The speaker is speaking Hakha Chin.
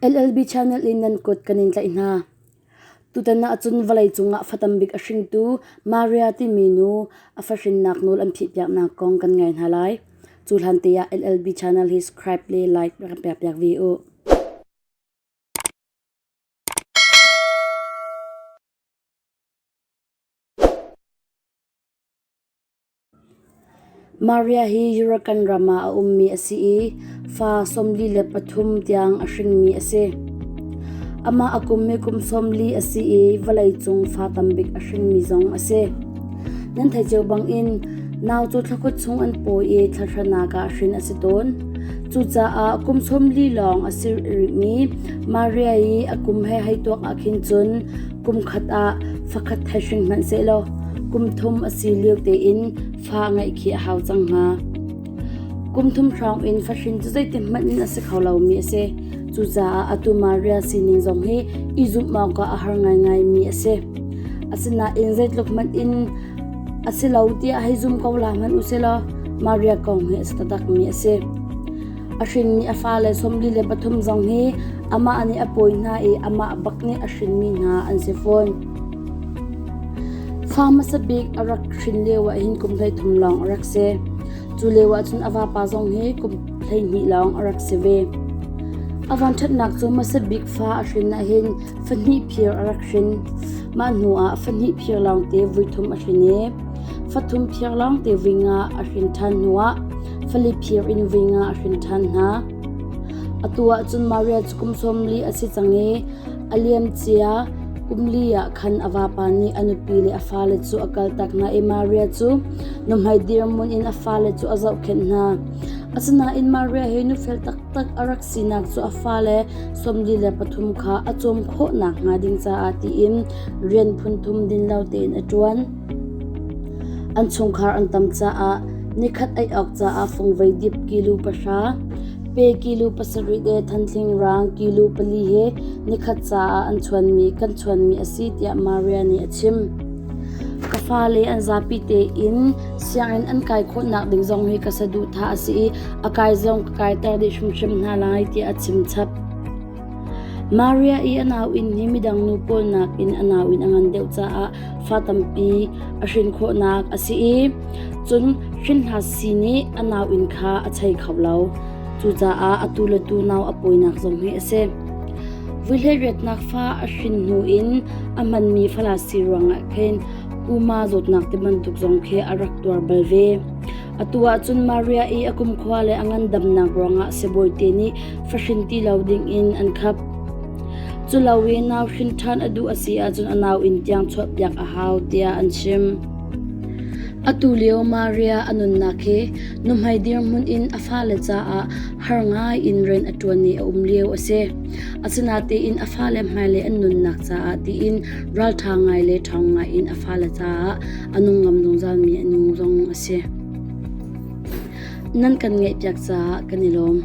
LLB channel in nan kut kan in tlaih hna. Tutan ah cun vawleicung ah fa tambik a hringtu Maria timi nu a fahrinnak nawl an phihpiaknak kong kan ngai hna lai. Cu hlan te ah LLB channel hi subscribe le like rak kan pekpiak ve u. Maria hi European ram ah a ummi a si i fa 43 tiang a hringmi a si. Amah a kum hi kum 40 a si i vawleicung fa tambik a hringmi zong a si. Nan theih cio bangin nau cu thlakhat chung an pawi i thlahranak ah hrin a si tawn. Cucaah kum 40 lawng a si rihmi Maria i a kum he hei tuak ah khin cun kum khat ah fakhat thei hring hmanh sehlaw kum thum a si lio tein fa ngeih khi a hau cang hnga. Kum thum hrawng in fahrin cu zeitin hmanh in a si kho lomi a si. Cucaah atu Maria sining zong hi i zumh awkah a har ngaingaimi a si. Asinain zeitluk hmanh in a si lo tiah hei zum ko la hmanh u silaw Maria kong hi a si taktakmi a si. A hrinmi a fale 43 zong hi amah nih a pawi hna i amah bak nih a hrinmi hna an si fawn. Fa hmasa bik a rak hrin lio ah hin kum 13 lawng a rak si. Cu lio ah cun a vapa zong hi kum 12 lawng a rak si ve. A vanṭhatnak cu hmasa bik fa a hrin ah hin fahnih phir a rak hrin. Mah hnu ah fahnih phir lawngte voithum a hrin i fathum phir lawngte vui nga a hrin ṭhan hnu ah fali phir in vui nga a hrin ṭhan hna. Atu ah cun Maria cu kum 40 a si cang i a liamcia kum li ah khan a vapa nih a nupi le a fale cu a kaltak hna i Maria cu nuhmei dirhmun in a fale cu a zohkhenh hna. Asinain Maria hi nufel taktak a rak sinak cu a fale 43 kha a cawm khawh nakhnga ding caah tiin rian phunthum din lo tein a ṭuan. An chungkhar an tam caah nikhat ei awk caah fungvei dip kilo pahra, pe kilo pasarih le thanthling rang kilo pali he nikhat caah an chuanmi kan chuanmi a si tiah Maria nih a chim. Ka fale an zapi tein sianginn an kai khawhnak ding zong hi ka saduhthah a si i a kai zong ka kaiter dih hrimhrim hna lai tiah a chim chap. Maria i a nauinn hi midang nu pawl nakin a nauinn a ngan deuh caah fa tampi a hrin khawhnak a si i cun hrinhla sii nih a nauinn kha a chei kho lo. Cucaah atu le tu nau a pawinak zong hi a si. Vuihleiriatnak fa a hrin hnu in a hmanmi falasi ruangah khin kuma zawtnak ti bantuk zong khi a rak tuar bal ve. Atu ahcun Maria i a kumkhua le a ngandamnak ruangah sibawite nih fahrin ti lo dingin an khap. Cu lo i nau hrin ṭhan a duh a si ahcun a nau inn tiang chuahpiak a hau tiah an chim. Atu lio Maria a nunnak hi nuhmei dirhmun in a fale caah har ngai in rian a ṭuan i a um lio a si. Asinain a fale hmailei an nunnak caah tiin ralṭha ngai le ṭhawng ngai in a fale caah a nung ngam zungzalmi a nu zong a si. Nan kan ngaihpiak caah kan i lawm.